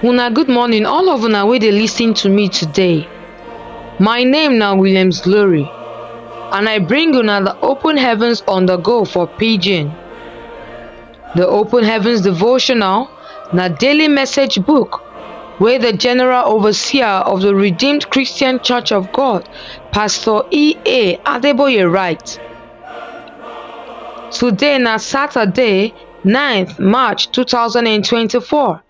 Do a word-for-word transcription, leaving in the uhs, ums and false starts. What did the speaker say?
Una good morning, all of una wey dey listen to me today. My name na Williams Glory, and I bring una the Open Heavens on the Go for Pidgin. The Open Heavens devotional na daily message book wey the General Overseer of the Redeemed Christian Church of God, Pastor E A Adeboye, write. Today na Saturday, ninth March two thousand and twenty-four.